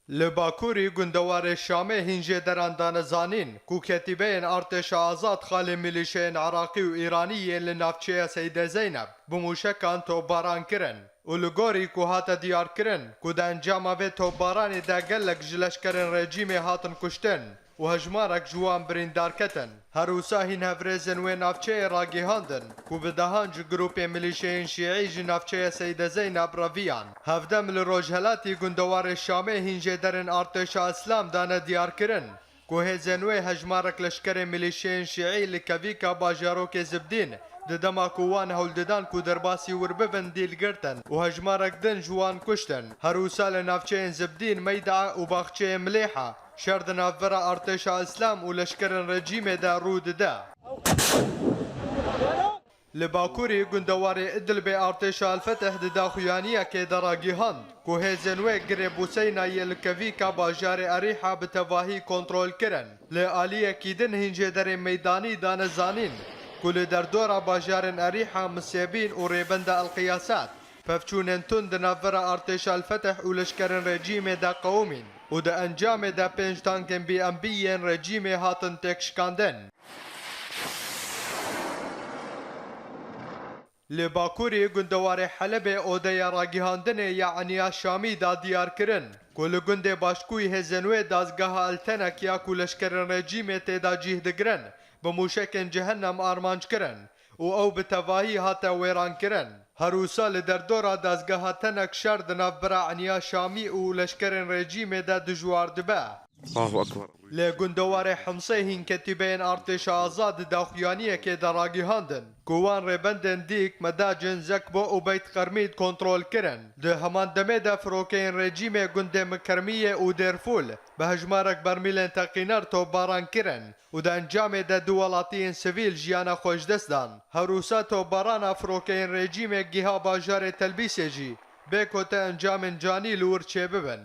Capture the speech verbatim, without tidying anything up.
Li Bakurî gundewarê Şamê hîn jêderan dane zanîn ku ketîbeyên artêşa azad xalê milîşeyên Iraqî û Îranî yên li navçeya Seyde Zeyneb bi mûşekan topbaran kirin û li gorî ku hate diyarkirin ku di encama vê topbaranê de gelek ji leşkerên rejîmê hatin kuştin û hejmarek ji wan birîndar ketin. Her wisa hîn hevrêzên wê navçeyê ragihandin ku bi dehan ji grûpê milîşeyên şîî ji navçeya Seyde Zeynab reviyan. Hevdem li rojhelatî gundewarê Şamê hîn jêderên artêşa Îslam dane diyarkirin ku hêzên wê hejmarek leşkerê milîşeyên şîî li kevîka bajarokê Zibdîn di dema ku wan hewl didan ku derbasî wir bibin dîl girtin û hejmarek din ji wan kuştin. Her wisa li navçeyên Zibdîn, Meyda û baxçeyê Milêha şer di navbera artêşa Îslam û leşkerên rejîmê de rû dide. Li Bakurî gundewarê Idlibê artêşa El-Fetih di daxuyaniyekê de ragihand ku hêzên wê girê Buseyna yê li kevîka bajarê Erîha bi tevahî kontrol kirin. Li aliyekî din hîn jêderên meydanî dane zanîn ku li derdora bajarên Erîha, Misêbîn û Rêbenda El Qiyasat pevçûnên tund di navbera artêşa El-Fetih û leşkerên rejîmê de qewimîn û di encamê de pênc tankên B M P yên rejîmê hatin têkşikandin. Li Bakurê gundewarê Helebê odeya ragihandinê ya Eniya Şamî da diyar kirin ku li gundê Başkûyî hêzên wê dazgeha El Tenek ya ku leşkerên rejîmê tê de cih digirin, bi mûşekên cehennem armanc kirin û ew bi tevahî hate wêran kirin. Her wisa li derdora dazgeha Tenek şer di navbera Eniya Şamî û leşkerên rejîmê de dijwar dibe. Allahu Ekber. Li gundewarê Himsê hîn ketîbeyên artêşa azad di daxuyaniyekê de ragihandin ku wan rêbendên Dîk, Medacin, Zekbo û Beyt Qermîd kontrol kirin. Di heman demê de firokeyên rejîmê gundê Mikermiyê û Dêrfûl bi hejmarek bermîlên teqîner topbaran kirin û di encamê de du welatiyên sivîl jiyana xwe ji dest dan. Her wisa topbarana firokeyên rejîmê giha bajarê Telbîsê jî bê ku te encamên canî li wir çêbibin.